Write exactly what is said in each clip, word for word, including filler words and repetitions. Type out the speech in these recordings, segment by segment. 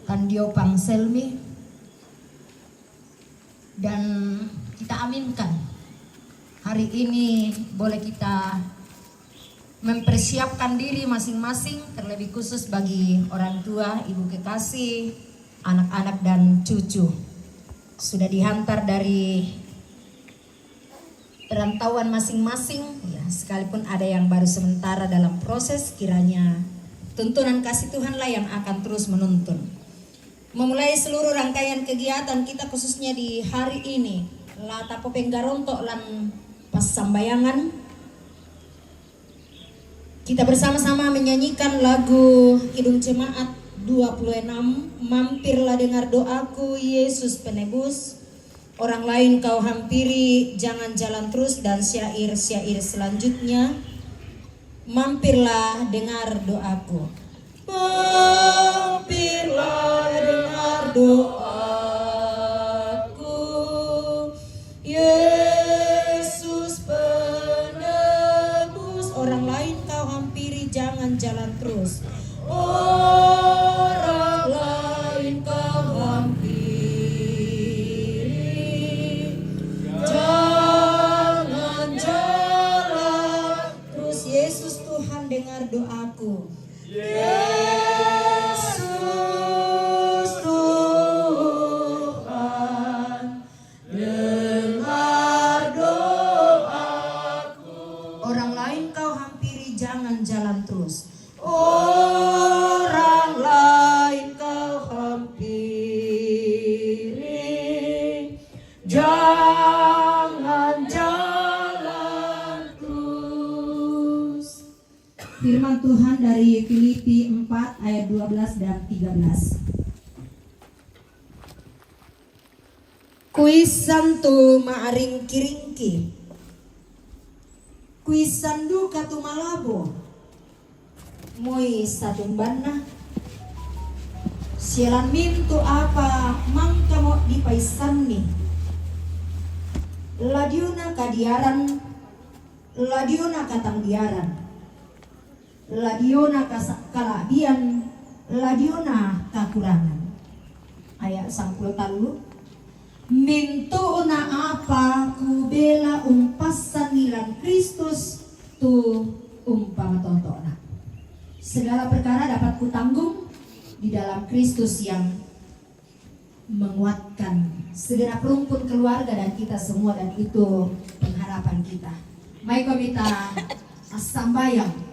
Tandio Pangselmi, dan kita aminkan hari ini boleh kita mempersiapkan diri masing-masing, terlebih khusus bagi orang tua, ibu kekasih, anak-anak dan cucu. Sudah dihantar dari perantauan masing-masing, ya, sekalipun ada yang baru sementara dalam proses, kiranya tuntunan kasih Tuhanlah yang akan terus menuntun. Memulai seluruh rangkaian kegiatan kita, khususnya di hari ini, la tapopenggaronto' lan passambayangan, kita bersama-sama menyanyikan lagu Kidung Jemaat dua puluh enam, Mampirlah Dengar Doaku, Yesus Penebus. Orang lain kau hampiri, jangan jalan terus, dan syair-syair selanjutnya, Mampirlah Dengar Doaku. Mampirlah dengar doaku, Yesus Penebus. Orang lain kau hampiri, jangan jalan terus. Orang lain kau hampiri, jangan jalan terus. Yesus Tuhan, dengar doaku. Yesus Tuhan, dengar doaku. Orang lain kau hampiri, jangan jalan terus. Orang lain kau hampiri, jangan jalan terus. Firman Tuhan dari Filipi empat ayat dua belas dan tiga belas. Kuissan tu ma'ringki-ringki, kuissan duka tu malabo, moi satumbanna, sia lan mintu' apa mangkamo dipaissanni, la diona kadiaran, la diona katangdiaran, la diona kasa-, kala'bian, la diona kakurangan. Ayat sampulo tallu, mintu'na apa kubela umpassanni lan Kristus tu umpamatoto'na. Segala perkara dapat kutanggung di dalam Kristus yang menguatkan segenap rumpun keluarga dan kita semua, dan itu pengharapan kita. Maiko mita assambayang.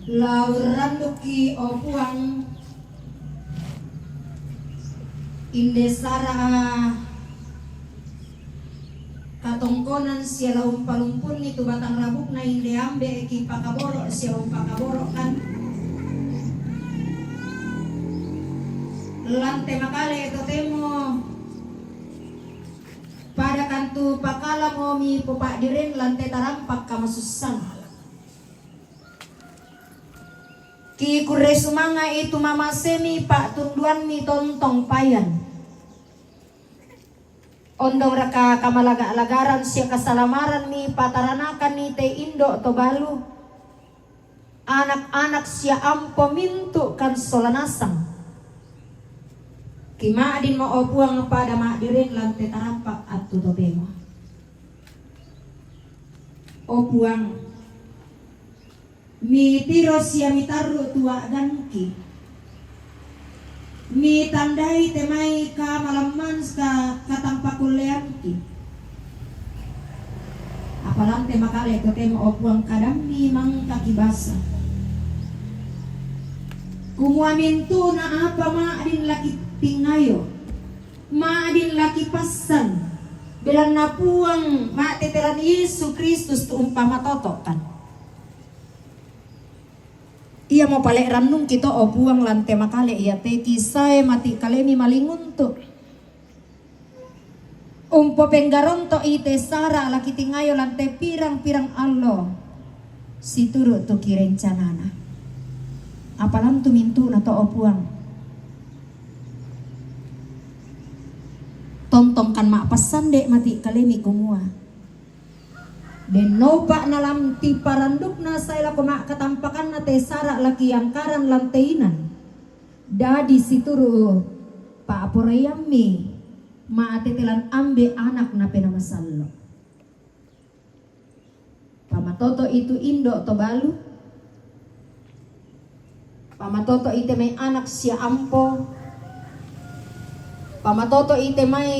La urrandukki, o Puang, inde sara katongkonan sia la umpalumpunni tu batang rabukna inde ambe' kipakaboro' sia umpakaboro'kan. Lan te makale totemo padakan tu pakalamo mipopa'diren lan te tarampak kamasussan. Kikurre sumanga'i tu mamasemi pa'tunduammi tontong payan. Ondongraka kamalaga-lagaran sia kasalamaran mipataranakanni te indo' to balu, anak-anak sia ampo mintu' kan sola nasang? Kima'dinmo, o Puang, pada ma'diren lan te tarampak attu totemo. O Puang, mitiro sia mitarru' tu a'gangki. Mitandai te mai kamalamman ka-, katampakulleangki. Apa lan te makale totemo, o Puang, kadammi mangka kibasa, kumua mintu'na apa ma'din la kitingayo, ma'din la kipassan, belanna Puang, ma'tete lan Yesu Kristus tu umpamatoto'kan. Iamo pale' rannungki to, o Puang, lan te makale iate kisae mati' kalemi malinguntu'. Umpopenggaronto'i te sara' la kitingayo lan te pirang-pirang allo situru' tu kirencanana. Apa lan tu mintu'na to, o Puang, tontongkan ma'passande' mati' kalemi kumua Den nopa nalam ti parandukna sai lako ma'katampakanna te sara' la kiangkaran lan te inan. Dadi situru' pa'poraiammi ma'tete lan ambe' anak napena masallo'. Pamatoto'i tu indo' to balu, pamatoto'i te mai anak sia ampo, pamatoto'i te mai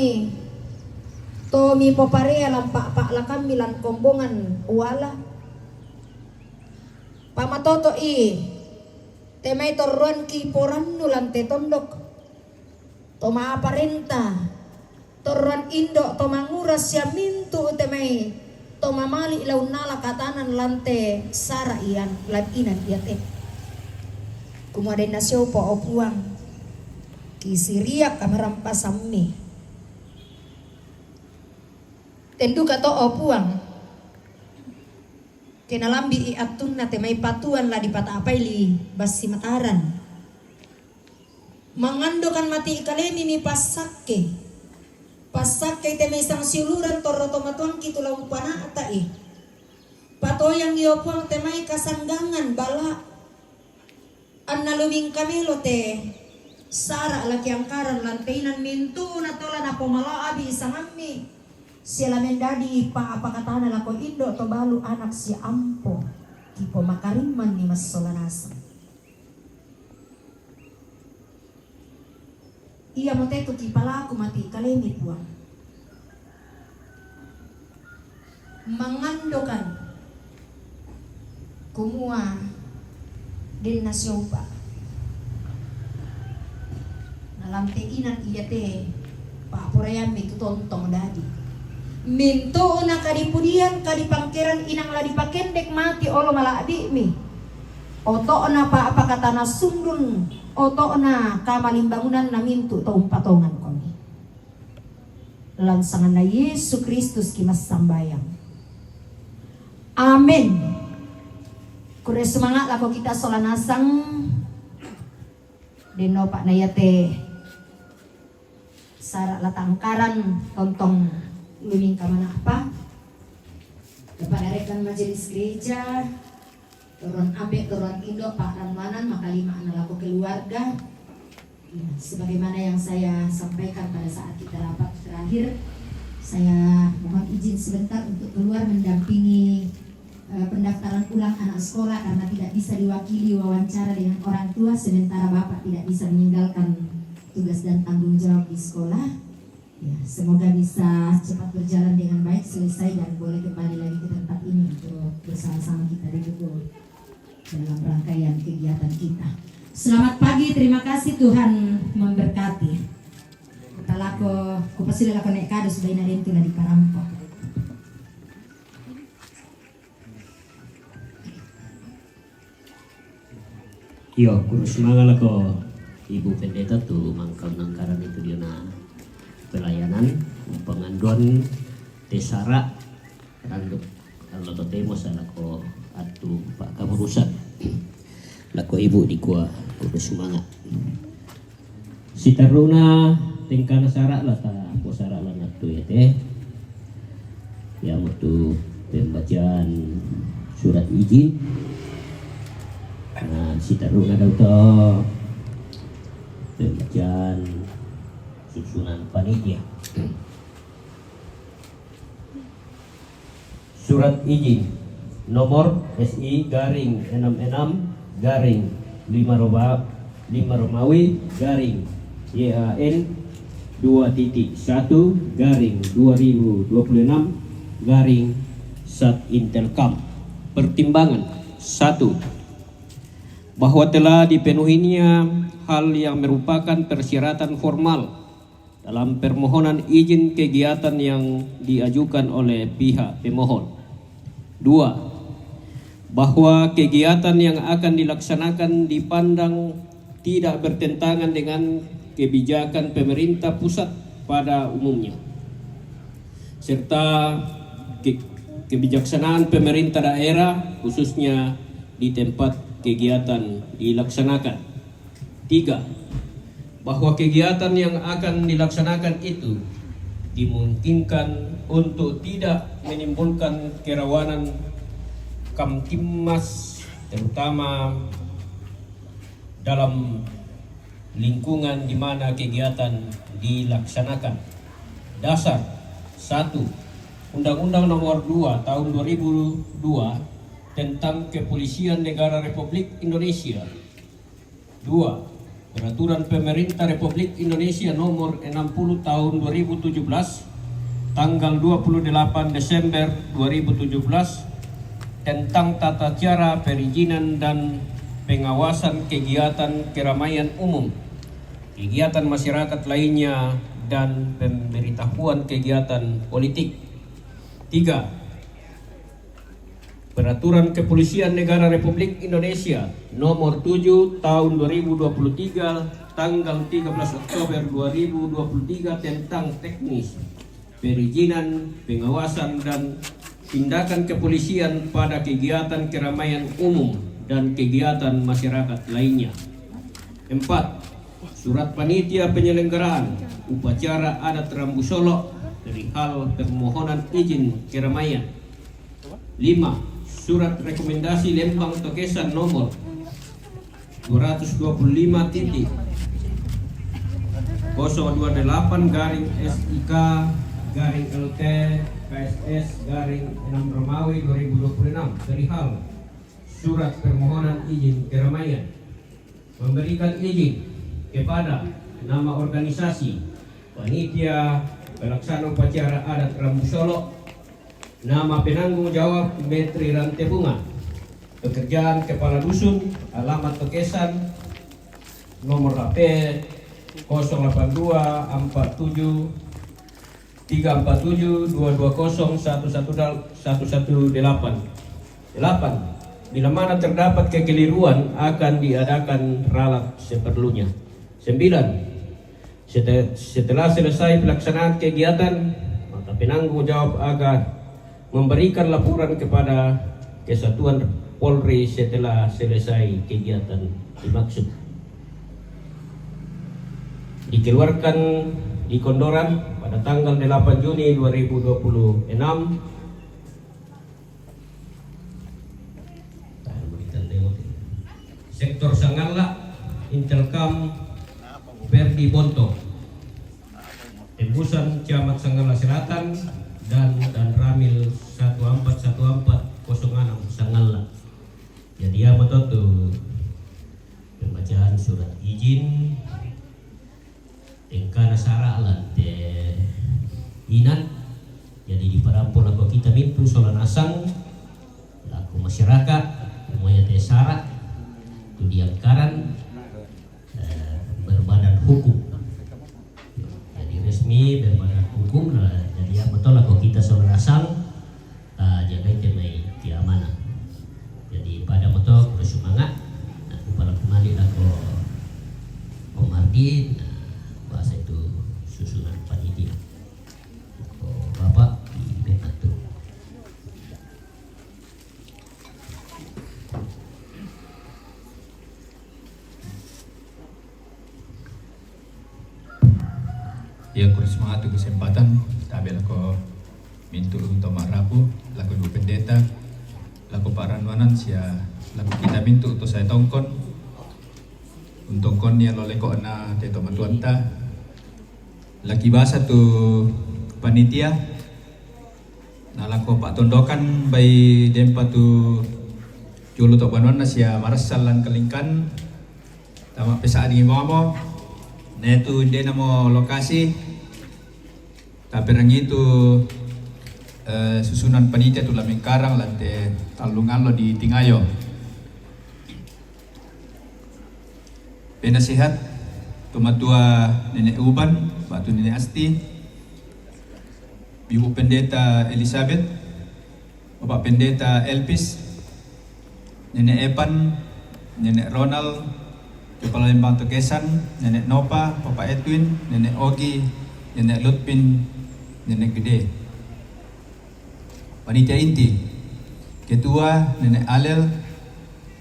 to mipoparea lan pa'pa'lakammi lan kombongan uala, pamatoto'i te mai torroan kiporannu lan te tondok, to ma'parenta, torroan indo' to mangura sia mintu' te mai to mamali' la unnala katanan lan te sara' ian lan inan iate. Kumua den nasioupa, o Puang, kisiriak kamarampasammi. Ten duka to, o Puang, ke nalambi'i attunna te mai patuan la dipata'apai li bassi mataran. Mangandokan mati' kalemi mipassakke. Passakkei te mai sangsiuluran torro tomatoangki tu la umpana'ta'i. Patoyangi, o Puang, te mai kasanggangan bala'. Anna lumingka melo te sara' la kiangkaran lan te inan mintu'na to la napomala'bi sangammi, sia la mendadi pa'apakatana lako indo' to balu, anak sia ampo, kipomakarimmanni massola nasang. Iamote tu kipalaku mati' kalemi, Puang. Mangandokan kumua den nasioupa. Nalam te inan iate pa'poraiammi tu tontong dadi. Mintu'na kadipudian, kadipangkeran inang la dipakendek mati' olo mala'bi'mi. Oto'na pa'pakatana sundun, oto'na kamalimbangunanna mintu' to umpatongankomi. Lan sanganna Yesu Kristus kimassambayang. Amin. Kurre sumanga' lako kita sola nasang. Den nopa na iate sara' la ta'angkaran tontong lumingka mana'pa. Bapak Direktur Majelis Gereja, toruan ambe', toruan indo', pa'rannuanan, makalima'na lako keluarga. Ya, sebagaimana yang saya sampaikan pada saat kita rapat terakhir, saya mohon izin sebentar untuk keluar mendampingi eh, pendaftaran ulang anak sekolah karena tidak bisa diwakili wawancara dengan orang tua sementara Bapak tidak bisa meninggalkan tugas dan tanggung jawab di sekolah. Ya, semoga bisa cepat berjalan dengan baik, selesai dan boleh kembali lagi ke tempat ini untuk bersama-sama kita duduk dalam rangkaian kegiatan kita. Selamat pagi, terima kasih, Tuhan memberkati. Talako, kupasila lako ne' kado sudah ina dentu na diparampo. Iyo, kurre sumanga' lako Ibu Pendeta tu mangkang nangkaran itu diona pelayanan, panganduan te sara', randuk allo totemo sa lako attu pa'kamurusan. Lako Ibu dikua kurre sumanga'. Siterru'na tengkana sara' la taposara' lan attu iate, iamotu pembacaan surat izin. Na siterru'na dau to pembacaan susunan panitia. Surat izin nomor S I garing enam enam garing lima Roma-, lima Romawi garing Y A N dua titik satu garing dua ribu dua puluh enam garing Sat Intelkam. Pertimbangan: satu, bahwa telah dipenuhinya hal yang merupakan persyaratan formal dalam permohonan izin kegiatan yang diajukan oleh pihak pemohon. Dua, bahwa kegiatan yang akan dilaksanakan dipandang tidak bertentangan dengan kebijakan pemerintah pusat pada umumnya, serta ke-, kebijaksanaan pemerintah daerah, khususnya di tempat kegiatan dilaksanakan. Tiga, bahwa kegiatan yang akan dilaksanakan itu dimungkinkan untuk tidak menimbulkan kerawanan Kamtibmas, terutama dalam lingkungan di mana kegiatan dilaksanakan. Dasar: satu, Undang-Undang Nomor dua Tahun dua ribu dua tentang Kepolisian Negara Republik Indonesia. Dua, Peraturan Pemerintah Republik Indonesia Nomor enam puluh Tahun dua ribu tujuh belas, tanggal dua puluh delapan Desember dua ribu tujuh belas, tentang tata cara perizinan dan pengawasan kegiatan keramaian umum, kegiatan masyarakat lainnya, dan pemberitahuan kegiatan politik. Tiga, Peraturan Kepolisian Negara Republik Indonesia Nomor tujuh Tahun dua ribu dua puluh tiga, tanggal tiga belas Oktober dua ribu dua puluh tiga, tentang teknis perizinan, pengawasan, dan tindakan kepolisian pada kegiatan keramaian umum dan kegiatan masyarakat lainnya. Empat, Surat Panitia Penyelenggaraan Upacara Adat Rambu Solo perihal permohonan izin keramaian. Lima, Surat Rekomendasi Lembang Tokesan Nomor dua ratus dua puluh lima titik kosong dua delapan garing S I K garing L T K S S garing enam Romawi dua ribu dua puluh enam, perihal surat permohonan izin keramaian. Memberikan izin kepada nama organisasi panitia pelaksana upacara adat Rambu Solo, nama penanggung jawab Metri Rante Bunga, pekerjaan kepala dusun, alamat Tokesan, nomor H P kosong delapan dua empat tujuh tiga empat tujuh dua dua kosong satu satu dal-, satu satu delapan. Delapan, bila mana terdapat kekeliruan, akan diadakan ralat seperlunya. Sembilan, sete-, setelah selesai pelaksanaan kegiatan, maka penanggung jawab akan memberikan laporan kepada Kesatuan Polri setelah selesai kegiatan dimaksud. Dikeluarkan di Kondoran pada tanggal delapan Juni dua ribu dua puluh enam. Sektor Sangalla, Intelkam Ferdi Bonto. Tembusan Camat Sangalla Selatan dan Danramil satu empat satu empat kosong enam Sangalla. Jadi, apa to tu pembacaan surat izin, engkana sara lan te inan. Jadi, diparampo lako kita mintu sola nasang, lako masyarakat, semuanya te sara tu diangkaran, eh, berbadan hukum. Jadi resmi, berbadan hukum, nah, jadi apa to lako kita sola nasang, ah, jagai te mai keamanan. Jadi pada moto, kuro sumanga', nah, kupala kumali lako Om Mardi, nah, bahasa itu susunan panitia. Ko Bapak di Betantu. Iya, kuro sumanga' tu kesempatan, tabe' lako mintu' to ma'rapu, lako Ibu Pendeta, lako pa'rannuanan sia lako kita mintu' to sae tongkon, untongkon iya lo leko'na te tomatuanta, laki basa tu panitia, na lako pa'tondokan bai dempa tu jolo to banuanna sia marassan lan kalingkan, tama pesa'dingi mamo, na iatu indenamo lokasi, taperangi tu, eh, susunan panitia tu la mengkarang lan te tallungallo di Tingayo. Penasehat, Tomatua Nene' Uban, batu Nene' Asti, Ibu Pendeta Elizabeth, Bapak Pendeta Elvis, Nene' Evan, Nene' Ronald, Kepala Lembang Tokesan, Nene' Nopa, Bapak Edwin, Nene' Ogi, Nene' Lutpin, Nene' Gede. Panitia inti, Ketua Nene' Alel,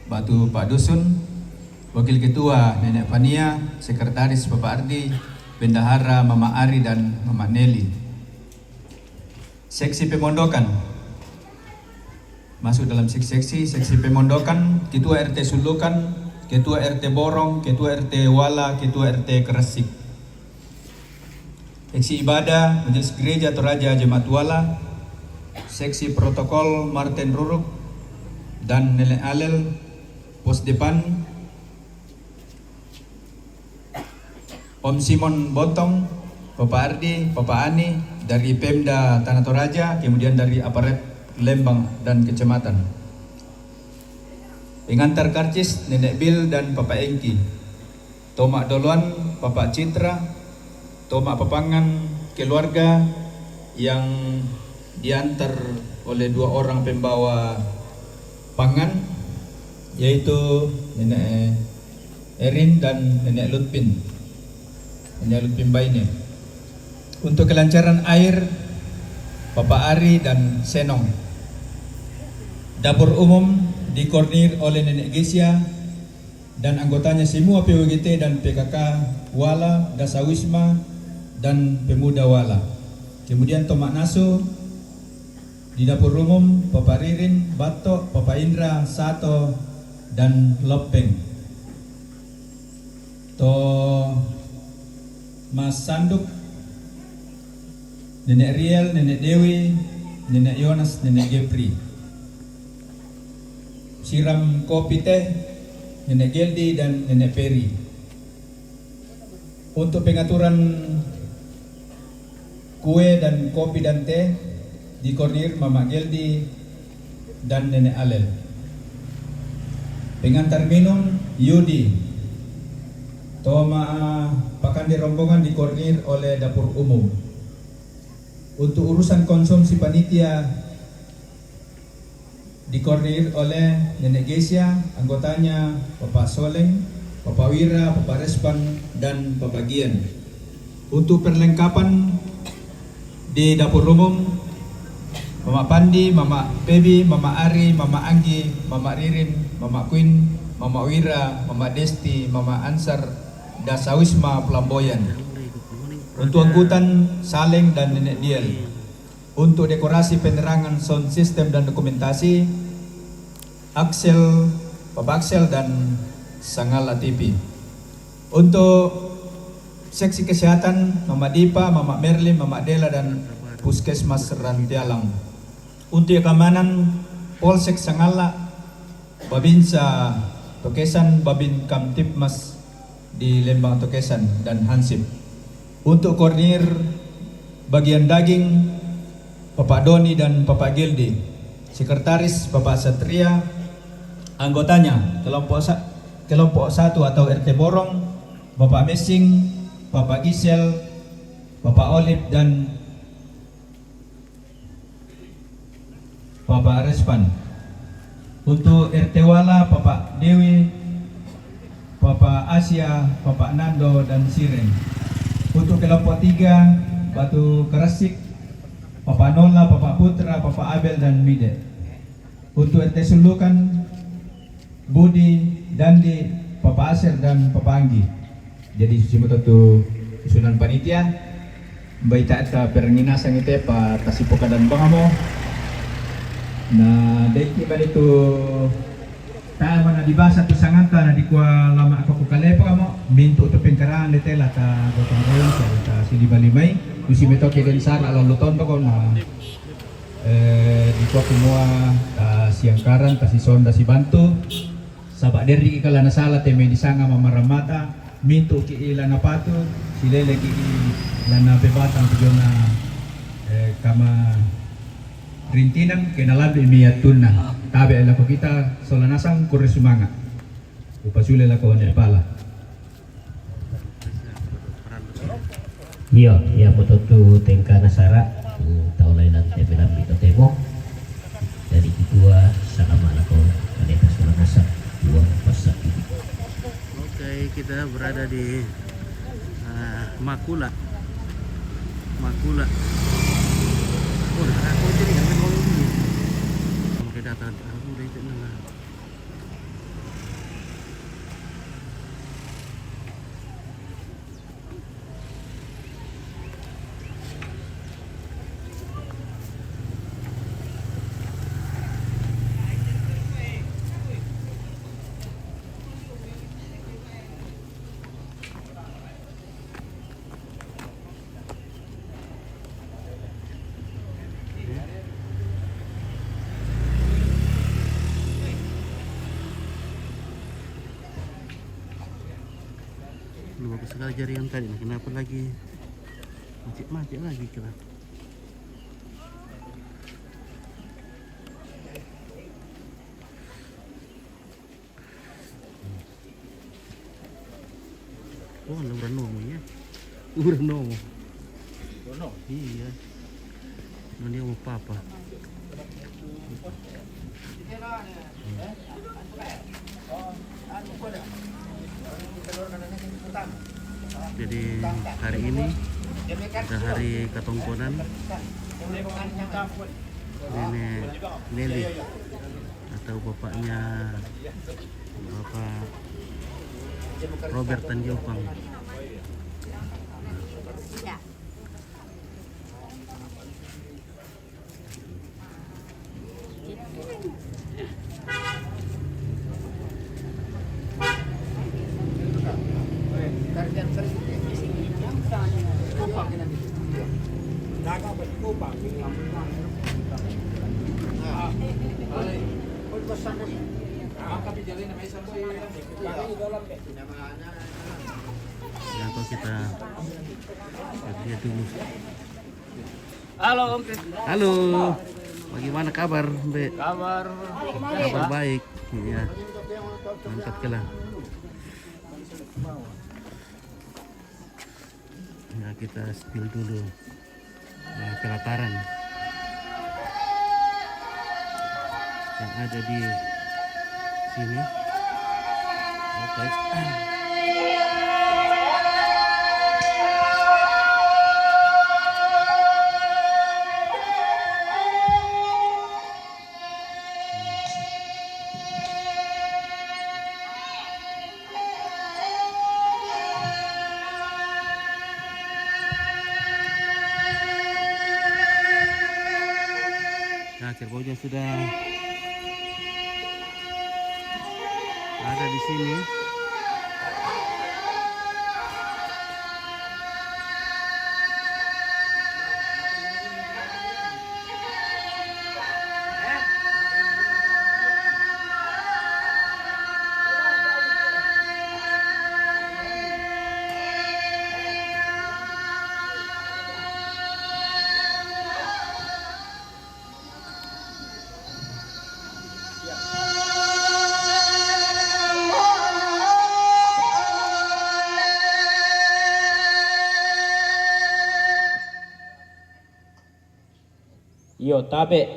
batu Pak Dusun, Wakil Ketua Nene' Fania, Sekretaris Bapak Ardi, Bendahara Mama Ari dan Mama Nelly. Seksi pemondokan. Masuk dalam seksi-seksi, seksi pemondokan, ketua R T Sulukan, ketua R T Borong, ketua R T Wala, ketua R T Keresik. Seksi ibadah, Majelis Gereja Toraja Jemaat Wala, seksi protokol Martin Ruruk dan Nenek Alel, pos depan, Om Simon Botong, Papa Ardi, Papa Ani dari Pemda Tanah Toraja, kemudian dari aparat Lembang dan kecamatan. Pengantar karcis, Nenek Bil dan Papa Engki. Tomak doloan, Papa Citra. Tomak papangan, keluarga yang diantar oleh dua orang pembawa pangan, yaitu Nenek Erin dan Nenek Lutpin, Nenek Lutpin Baine. Untuk kelancaran air, Papa Ari dan Senong. Dapur umum dikoordinir oleh Nenek Gesia dan anggotanya semua P W G T dan P K K Wala, Dasawisma, dan Pemuda Wala. Kemudian tomak nasu di dapur umum, Papa Ririn, Batok, Papa Indra, Sato, dan Lopeng. To Mas Sanduk, Nenek Riel, Nenek Dewi, Nenek Yonas, Nenek Gepri. Siram kopi teh, Nenek Geldi dan Nenek Peri. Untuk pengaturan kue dan kopi dan teh dikoordinir Mama Geldi dan Nenek Alel. Pengantar minum, Yudi. Tomak pakande rombongan dikoordinir oleh dapur umum. Untuk urusan konsumsi panitia dikoordinir oleh Nenek Gesia, anggotanya Bapak Soleng, Bapak Wira, Bapak Respan, dan Bapak Gian. Untuk perlengkapan di dapur umum, Mama Pandi, Mama Pebi, Mama Ari, Mama Anggi, Mama Ririn, Mama Queen, Mama Wira, Mama Desti, Mama Ansar, Dasawisma Pelamboyan. Untuk angkutan, Saleng dan Nenek Diel. Untuk dekorasi, penerangan, sound system, dan dokumentasi, Axel, Bapak Axel, dan Sangala T V. Untuk seksi kesehatan, Mama Dipa, Mama Merlin, Mama Dela, dan Puskesmas Rantialang. Untuk keamanan, Polsek Sangala, Babinsa Tokesan, Babin Kamtibmas di Lembang Tokesan, dan Hansip. Untuk koordinir bagian daging, Bapak Doni dan Bapak Gildi. Sekretaris, Bapak Satria. Anggotanya, kelompok sa-, kelompok satu atau R T Borong, Bapak Mesing, Bapak Gisel, Bapak Olip, dan Bapak Respan. Untuk R T Wala, Bapak Dewi, Bapak Asia, Bapak Nando, dan Siren. Untuk kelompok tiga, Batu Keresik, Bapak Nola, Bapak Putra, Bapak Abel, dan Mide. Untuk R T Sulukan, Budi, Dandi, Papa Aser, dan Papa Anggi. Jadi, susi moto tu susunan panitia, baita ta pernginasang ite pa tasipokadan bangamo. Na, deki bali tu ta mana di basa tu sanganta na dikua lama ako ku kalepa kamo, mintu tu pengkarangan de tela ta gotong royong, ta, ta sili bali mai, susi metoke den sara lalu tondo ko na, eh, dikua kumua, ta siangkaran, ta sisonda sibantu, Saba' derriki' kala nasala te mai disanga mamaramata, mintu'ki' lana patu, sileleki' lana pebatang ri diona, eh, kamarintinang, ke nalambi'i mi attunna. Tabe' lako kita sola nasang kurre sumanga'. Upasule lako ne pala. Iyo, iyamoto tu tengkana sara', mm, tau lailante melambi' totemo. Jadi kikua salama' lako kaleta sola nasang, dua passakkiki'. Oke, kita berada di, eh, Makula. Makula. Oh, nah, aku jadi yang mau ini. Oke, datang. Aku udah itu nengah. Bagus sekali jaringan tadi, nah, kenapa lagi macet-macet lagi kita? Oh, ada orang nongol ya. Orang nongol. Iya. Ini dia mau papa. Jadi hari ini ada hari katongkonan Nenek Nelly atau bapaknya Bapak Robert Tanjopang. Ya, kalau kita lihat dulu. Halo, Om Kris. Halo. Bagaimana kabar, Mbe? Kabar. Kabar baik. Iya. Mantap kela. Ya, kita spill dulu, eh, pelataran yang ada di sini. Oke. Nah, kerbaunya sudah ada di sini. Iyo, tabe.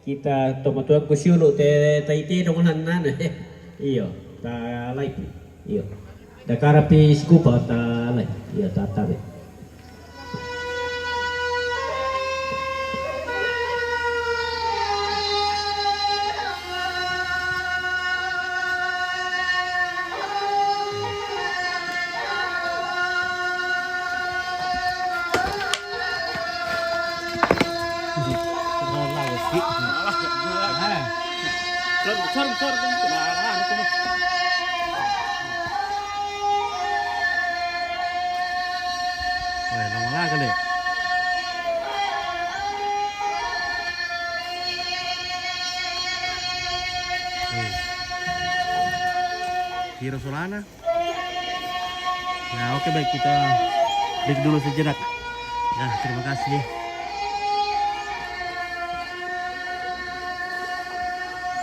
Kita tomatuangku siulu te taite dong nana. Iyo, ta live. Iyo. Dakara pi sikupa ta live. Iyo, ta tabe. Weh, lama lah kali. Weh. Kira solana. Nah, oke, baik, kita break dulu sejenak. Ya, terima kasih.